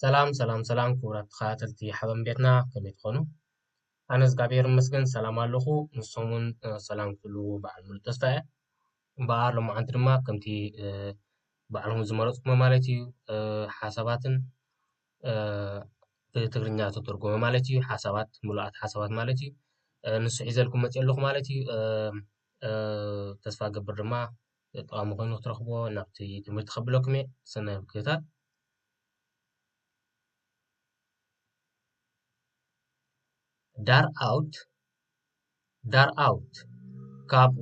ሰላም ሰላም ሰላም፣ ክቡራት ተኸታተልቲ ሓበን ቤትና፣ ከመይ ትኾኑ? ኣነ እግዚኣብሔር ይመስገን ሰላም ኣለኹ። ንሶም እውን ሰላም ክህልዉ በዓል ሙሉእ ተስፋ እየ። እምበኣር ሎማዓንቲ ድማ ከምቲ ባዕልኹም ዝመረፅኩሞ ማለት እዩ፣ ሓሳባትን ብትግርኛ ተተርጎመ ማለት እዩ፣ ሓሳባት፣ ሙሉኣት ሓሳባት ማለት እዩ፣ ንሱ ሒዘልኩም መፅእ ኣለኹ ማለት እዩ። ተስፋ ገብር ድማ ጠቓሚ ኮይኑ ክትረኽቦ ናብቲ ትምህርቲ ከብለኩም እየ። ሰናይ ምክትታል። ዳር ኣውት፣ ዳር ኣውት፣ ካብኡ፣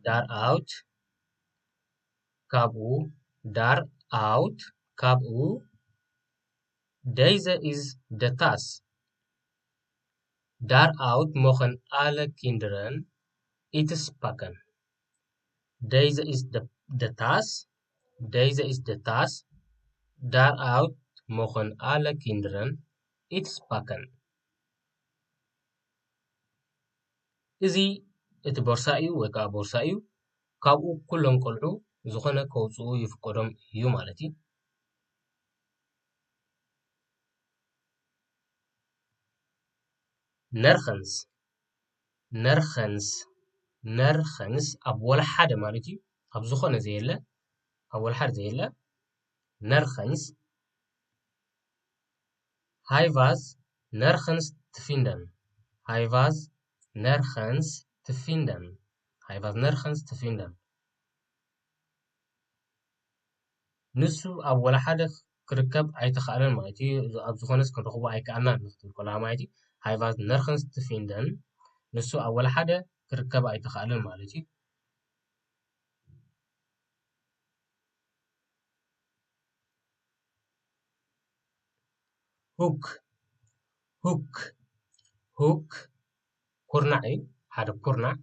ዳር ኣውት፣ ካብኡ፣ ዳር ኣውት፣ ካብኡ፣ Deze is de tas. Daar uit mogen alle kinderen iets pakken. Deze is de, de tas. Deze is de tas. Daaruit mogen alle kinderen iets pakken. እዚ እቲ ቦርሳ እዩ ወይ ከዓ ቦርሳ እዩ። ካብኡ ኩሎም ቆልዑ ዝኾነ ከውፅኡ ይፍቀዶም እዩ ማለት እዩ። Nergens. Nergens. Nergens ኣብ ወላ ሓደ ማለት እዩ። ኣብ ዝኾነ ዘየለ፣ ኣብ ወላ ሓደ ዘየለ። Nergens. Hij was nergens te vinden. Hij was nergens te vinden. Hij was nergens te vinden. ንሱ ኣብ ወላ ሓደ ክርከብ ኣይተኻእለን ማለት እዩ። ኣብ ዝኾነስ ክንረኽቦ ኣይከኣልናን ንክትብል ከለኻ ማለት እዩ። Hij was nergens te vinden. ንሱ ኣብ ወላ ሓደ ክርከብ ኣይተኻእለን ማለት እዩ። Hoek. Hoek. Hoek. ኩርናዕ እዩ። ሓደ ኩርናዕ።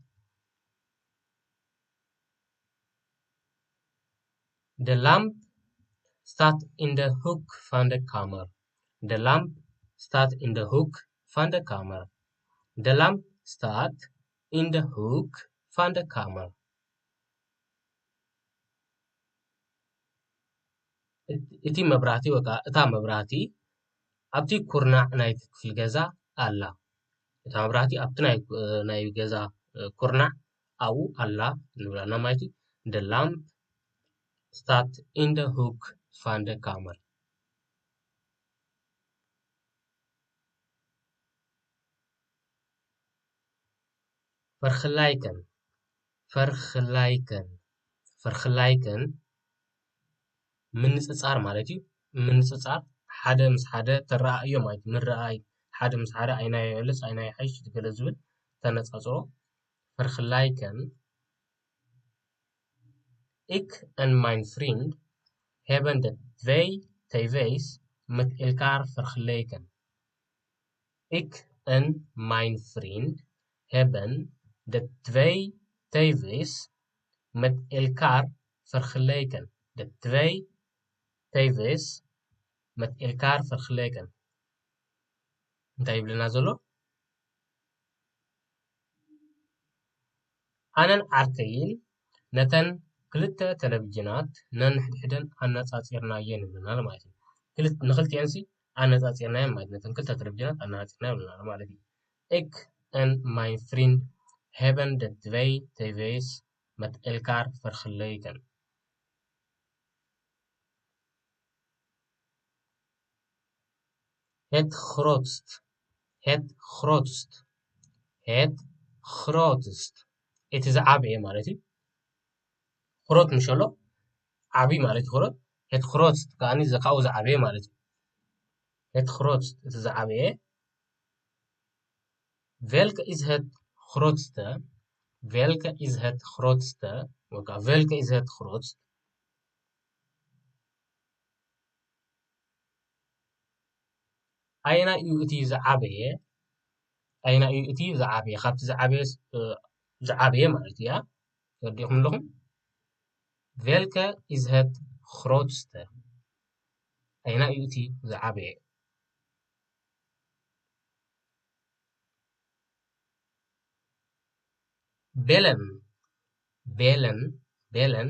De lamp staat in de hoek van de kamer. De lamp staat in de hoek van de kamer. De lamp staat in de hoek van de kamer. እቲ መብራህቲ ወይ ከዓ እታ መብራህቲ ኣብቲ ኩርናዕ ናይቲ ክፍሊ ገዛ ኣላ። እታ መብራህቲ ኣብቲ ናይ ናይ ገዛ ኩርናዕ ኣብኡ ኣላ ንብላና ማለት እዩ። The lamp staat in de hoek van de kamer. Vergelijken. Vergelijken. Vergelijken ምንፅፃር ማለት እዩ። ምንፅፃር ሓደ ምስ ሓደ ተረኣእዮ ማለት እዩ። ምረኣይ ሓደ ምስ ሓደ ኣይናይ የበለስ ኣይናይ ሓይሽ ገለ ዝብል ተነፃፅሮ። Vergelijken. Ik en mijn vriend hebben de twee tv's met elkaar vergeleken. Ik en mijn vriend hebben de twee tv's met elkaar vergeleken. De twee tv's met elkaar vergeleken. እንታይ ይብለና ዘሎ? ኣነን ዓርከይን ነተን ክልተ ቴሌቪዥናት ነንሕድሕደን ኣነጻጺርናየን ይብለና ኣሎ ማለት እዩ። ክልት-፣ ንክልቲኤንሲ ኣነጻጺርናየን ማለት እዩ። ነተን ክልተ ቴሌቪዥናት ኣነጻጺርናየን ይብለና ኣሎ ማለት እዩ። Ik en mijn vriend hebben de twee tv's met elkaar vergeleken. Het grootst. Het grootst. Het grootst. እቲ ዝዓበየ ማለት እዩ። ክሮት ምሸሎ ዓብይ ማለት እዩ። ክሮት፣ het grootst ከኣኒ ካብኡ ዝዓበየ ማለት እዩ። Het grootst፣ እቲ ዝዓበየ። Welke is het grootste? Welke is het grootste? ወይ ከዓ welke is het grootst? ኣየናይ እዩ እቲ ዝዓበየ? ኣየናይ እዩ እቲ ዝዓበየ? ካብቲ ዝዓበየ፣ እ፣ ዝዓበየ ማለት እዩ። ተረዲእኹም ኣለኹም? Welke is het grootste? ኣየናይ እዩ እቲ ዝዓበየ? Bellen. Bellen. Bellen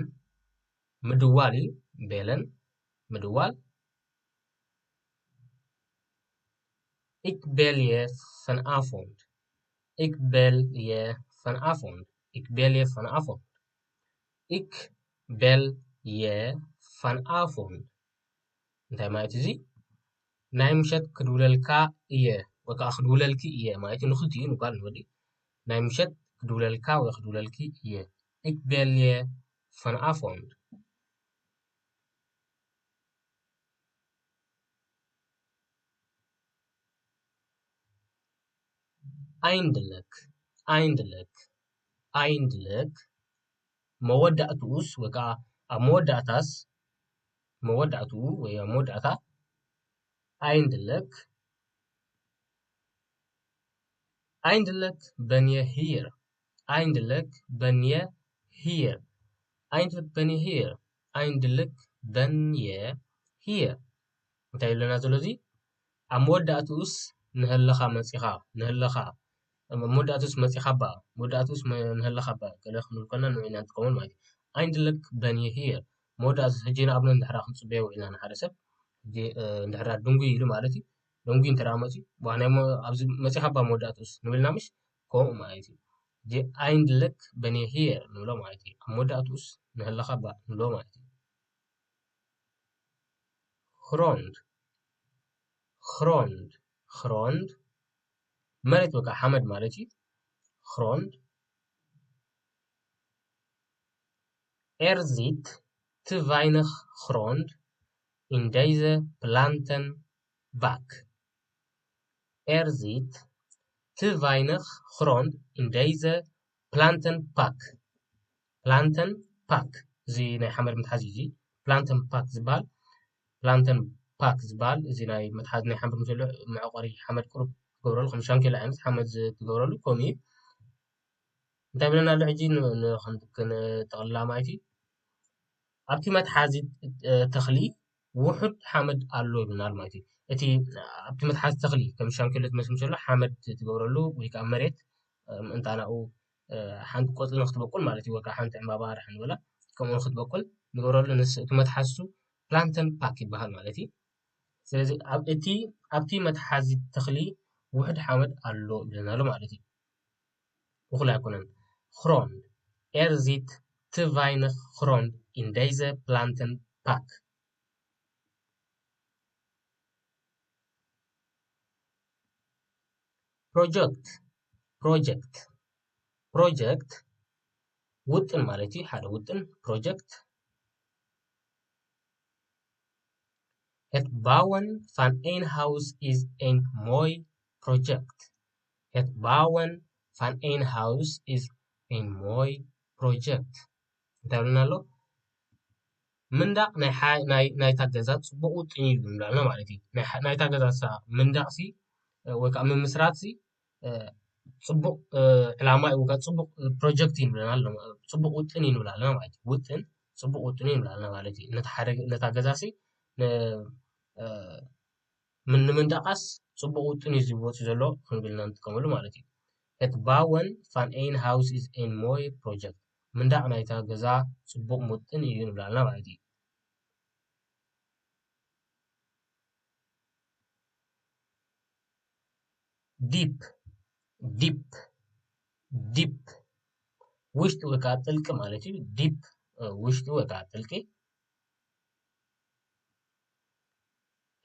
ምድዋል እዩ። Bellen ምድዋል። Ik bel je vanavond. Ik bel je vanavond. Ik bel je vanavond. Ik bel je vanavond. እንታይ ማለት እዚ? ናይ ምሸት ክድውለልካ እየ ወይ ከዓ ክድውለልኪ እየ ማለት እዩ። ንክልቲኡ ንጓል ንወዲ ናይ ምሸት ክድውለልካ ወይ ክድውለልኪ እየ። Ik bel je vanavond. Eindelijk, eindelijk, eindelijk መወዳእትኡስ ወይ ከዓ ኣብ መወዳእታስ መወዳእትኡ ወይ ኣብ መወዳእታ eindelijk eindelijk ben je hier eindelijk ben je hier eindelijk ben je hier eindelijk ben je hier እንታይ ይብለና ዘሎ እዚ ኣብ መወዳእትኡስ ንህለኻ መፂኻ ንህለኻ መወዳእትኡስ መፂኻ ባ መወዳእትኡስ ንህለኻ ባ ገለ ክንብል ከና ንዑ ኢና ንጥቀመሉ ማለት እዩ eindelijk ben je hier መወዳእትኡስ ሕጂ ንኣብነት እንድሕራ ክንፅበዮ ውዒልና ንሓደ ሰብ ሕጂ እንድሕራ ድንጉይ ኢሉ ማለት እዩ ደንጉይ እንተ መፂኡ ዋ ናይ ኣብዚ መፂኻ ባ መወዳእትኡስ ንብልና ምሽ ከምኡ ማለት እዩ eindelijk ben je hier ንብሎ ማለት እዩ ኣብ መወዳእትኡስ ንህለኻ ባ ንብሎ ማለት እዩ grond grond grond መሬት ወይ ከዓ ሓመድ ማለት እዩ grond er zit te weinig grond in deze plantenbak er zit te weinig grond in deze plantenpak plantenpak እዚ ናይ ሓመድ መትሓዚ እዚ plantenpak ዝበሃል plantenpak ዝበሃል እዚ ናይ መትሓዚ ናይ ሓመድ ዘሎ መዕቆሪ ሓመድ ቁሩብ ትገብረሉ ከም ሻንኬላ ዓይነት ሓመድ ትገብረሉ ከምኡ እዩ እንታይ ብለና ኣሎ ሕጂ ንጠቕልላ ማለት እዩ ኣብቲ መትሓዚ ተኽሊ ውሑድ ሓመድ ኣሎ ይብልናል ማለት እዩ። እቲ ኣብቲ መትሓዚ ተኽሊ ከም ሻንኬሎ ዝመስል ዘሎ ሓመድ ትገብረሉ ወይ ከዓ መሬት ምእንታናኡ ሓንቲ ቆፅሊ ንክትበቁል ማለት እዩ። ወይ ከዓ ሓንቲ ዕምባባ ርሐ ንበላ ከምኡ ንክትበቁል ንገብረሉ ንስ እቲ መትሓዝቱ ፕላንተን ፓክ ይበሃል ማለት እዩ። ስለዚ ኣብ እቲ ኣብቲ መትሓዚ ተኽሊ ውሑድ ሓመድ ኣሎ ይብለና ኣሎ ማለት እዩ። እኹል ኣይኮነን። Grond. Er zit te weinig grond in deze plantenpak. Project. Project. Project. ውጥን ማለት እዩ ሓደ ውጥን project Het bouwen van een huis is een mooi project. Het bouwen van een huis is een mooi project. እንታይ ብለና ኣሎ? ምንዳቕ ናይ ናይታ ገዛ ፅቡቕ ውጥን እዩ ንብላልና ማለት እዩ። ናይታ ገዛ ምንዳቕ ሲ ወይ ከዓ ምምስራት ሲ ፅቡቕ ዕላማ እዩ ወይ ከዓ ፅቡቕ ፕሮጀክት እዩ ንብለና ኣሎ። ፅቡቕ ውጥን እዩ ንብላልና ማለት እዩ። ውጥን ፅቡቕ ውጥን እዩ ንብላልና ማለት እዩ። ነታ ገዛ ሲ ንምንዳቓስ ፅቡቕ ውጥን እዩ ዝወፅእ ዘሎ ክንብል ኢና ንጥቀመሉ ማለት እዩ። Het bouwen van een huis is een mooi project. ምንዳቕ ናይታ ገዛ ፅቡቕ ውጥን እዩ ንብላልና ማለት እዩ። Diep. Diep. Diep. ውሽጢ ወይ ከዓ ጥልቂ ማለት እዩ። Diep ውሽጢ ወይ ከዓ ጥልቂ።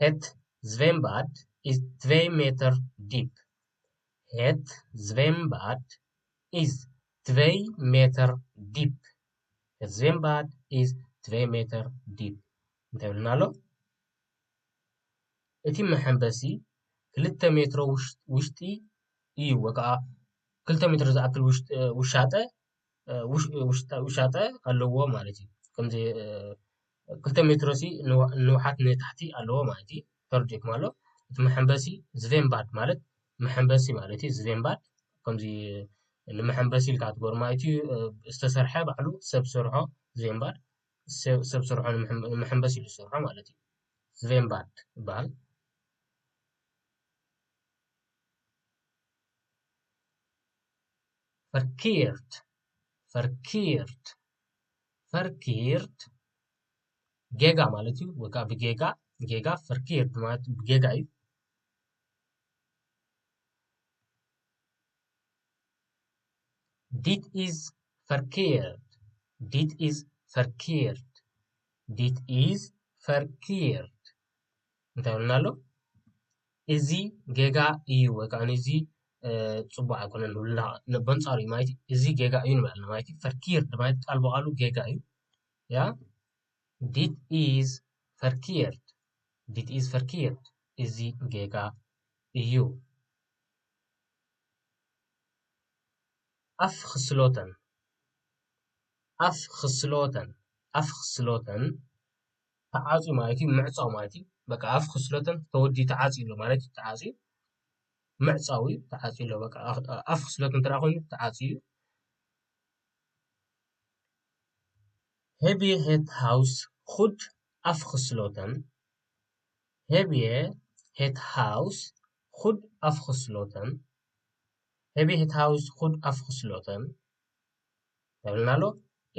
Het zwembad is twee meter diep. Het zwembad is twee meter diep. Het zwembad is twee meter diep. እንታይ ብልና ኣሎ? እቲ መሐንበሲ ክልተ ሜትሮ ውሽጢ እዩ ወይ ከዓ ክልተ ሜትሮ ዝኣክል ውሻጠ ውሻጠ ኣለዎ ማለት እዩ። ከምዚ ክልተ ሜትሮ ሲ ንውሓት ንታሕቲ ኣለዎ ማለት እዩ። ተረዲእኩም ኣሎ። እቲ መሐንበሲ ዝቬንባድ ማለት መሐንበሲ ማለት እዩ። ዝቬንባድ ከምዚ ንመሐንበሲ ኢልካ ትገብሮ ማለት እዩ። ዝተሰርሐ ባዕሉ ሰብ ዝሰርሖ ዝቬንባድ ሰብ ሰርሖ ንመሐንበሲ ኢሉ ዝሰርሖ ማለት እዩ። ዝቬንባድ ይበሃል። Verkeerd. Verkeerd. Verkeerd. ጌጋ ማለት እዩ። ወይ ከዓ ብጌጋ ጌጋ verkeerd ማለት ብጌጋ እዩ። Dit is verkeerd. Dit is verkeerd. Dit is verkeerd. እንታይ ብልና ኣሎ? እዚ ጌጋ እዩ ወይ ከዓ እዚ ጽቡቅ ኣይኮነን ንብልና በንጻሩ እዩ ማለት እዩ። እዚ ጌጋ እዩ ንብላልና ማለት እዩ። ፈርኪርድ ማለት ቃል ብቃሉ ጌጋ እዩ። ያ ዲት ኢዝ ፈርኪርድ። ዲት ኢዝ ፈርኪርድ። እዚ ጌጋ እዩ። ኣፍ ክስሎተን ኣፍ ክስሎተን ኣፍ ክስሎተን ተዓፅዩ ማለት እዩ። ምዕፃው ማለት እዩ። በቃ ኣፍ ክስሎተን ተወዲ ተዓፅዩ ኣሎ ማለት እዩ። ተዓፅዩ ምዕፃው እዩ። ተዓፅዩ ኣሎ። በቃ ኣፍ ክስሎተን ተራ ኮይኑ ተዓፅዩ እዩ። Heb je het huis goed afgesloten? Heb je het huis goed afgesloten? Heb je het huis goed afgesloten? ተብልና ኣሎ።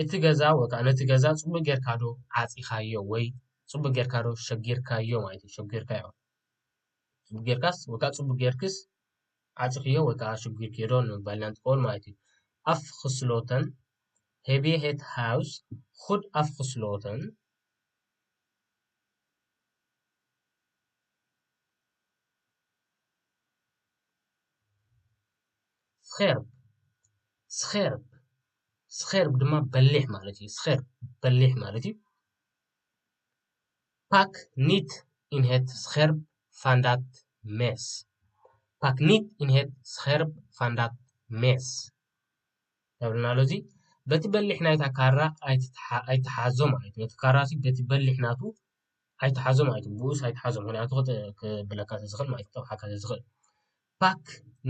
እቲ ገዛ ወይ ከዓ ነቲ ገዛ ፅቡቅ ጌርካ ዶ ዓፂኻዮ ወይ ፅቡቅ ጌርካ ዶ ሸጊርካዮ ማለት እዩ። ሸጊርካዮ ፅቡቅ ጌርካስ ወይ ከዓ ፅቡቅ ጌርክስ ዓፂኽዮ ወይ ከዓ ሸጊርክዮ ዶ ንምባል ኢና ንጥቀመሉ ማለት እዩ። ኣፍ ክስሎተን Heb je het huis goed afgesloten? Scherp. Scherp. Scherp ድማ በሊሕ ማለት እዩ። Scherp በሊሕ ማለት እዩ። Pak niet in het scherp van dat mes. Pak niet in het scherp van dat mes. ተብልና ኣሎ። እዚ በቲ በሊሕ ናይታ ካራ ኣይትሓዞ ማለት እዩ። ነቲ ካራ በቲ በሊሕ ናቱ ኣይትሓዞ ማለት እዩ። ብኡስ ኣይትሓዞ፣ ምክንያቱ ክብለካ ዝኽእል ማለት እዩ፣ ክጠብሓካ ዝኽእል። Pak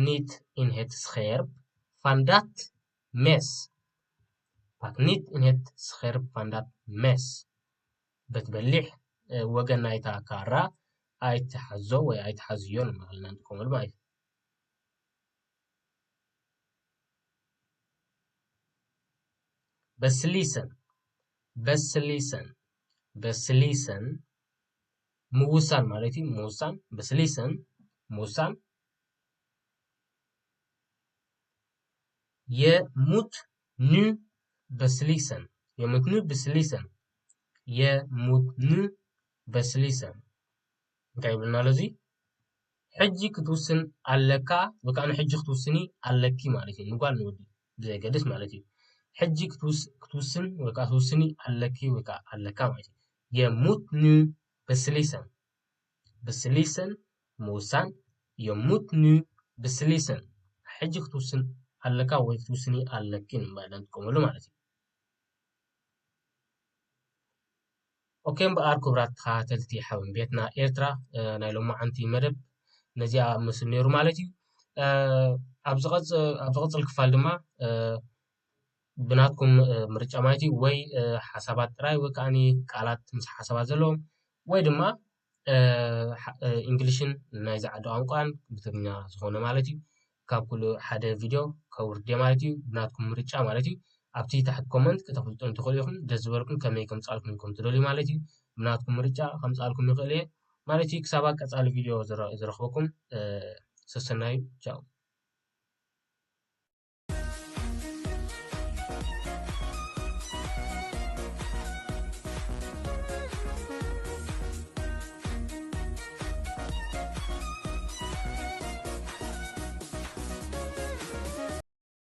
niet in het scherp van dat mes. Pak niet in het scherp van dat mes. በቲ በሊሕ ወገን ናይታ ካራ ኣይትሓዞ ወይ ኣይትሓዝዮ ንባህልና ንጥቀመሉ ማለት እዩ። Beslissen. Beslissen. Beslissen. ምውሳን ማለት እዩ። ምውሳን። Beslissen. ምውሳን። Je moet nu beslissen. Je moet nu beslissen. Je moet nu beslissen. እንታይ ይብልና ኣሎ እዚ? ሕጂ ክትውስን ኣለካ ወይ ከዓ ንሕጂ ክትውስኒ ኣለኪ ማለት እዩ። ንጓል ንወዲ ብዘይገድስ ማለት እዩ። ሕጂ ክትውስን ወይ ከዓ ክትውስኒ ኣለኪ ወይ ከዓ ኣለካ ማለት እዩ። Je moet nu beslissen. Beslissen ምውሳን። Je moet nu beslissen. ሕጂ ክትውስን ኣለካ ወይ ክትውስኒ ኣለኪ ንምባል ንጥቀመሉ ማለት እዩ። ኦኬ እምበኣር ክቡራት ተኸታተልቲ ሓበን ቤትና ኤርትራ፣ ናይ ሎማዓንቲ መደብ ነዚኣ መስል ነይሩ ማለት እዩ። ኣብ ዝቐጽል ክፋል ድማ ብናትኩም ምርጫ ማለት እዩ፣ ወይ ሓሳባት ጥራይ ወይ ከዓኒ ቃላት ምስ ሓሳባት ዘለዎም ወይ ድማ እንግሊሽን ናይዚ ዓዲ ቋንቋን ብትግርኛ ዝኾነ ማለት እዩ። ካብ ኩሉ ሓደ ቪድዮ ከውርድ እየ ማለት እዩ። ብናትኩም ምርጫ ማለት እዩ። ኣብቲ ታሕቲ ኮመንት ከተፍልጡን ትኽእሉ ኢኹም። ደስ ዝበልኩም ከመይ ከምጻልኩም ከም ትደልዩ ማለት እዩ። ብናትኩም ምርጫ ከምጻልኩም ይኽእል እየ ማለት እዩ። ክሳብ ኣብ ቀጻሊ ቪድዮ ዝረኽበኩም ሰሰናዩ። ቻው።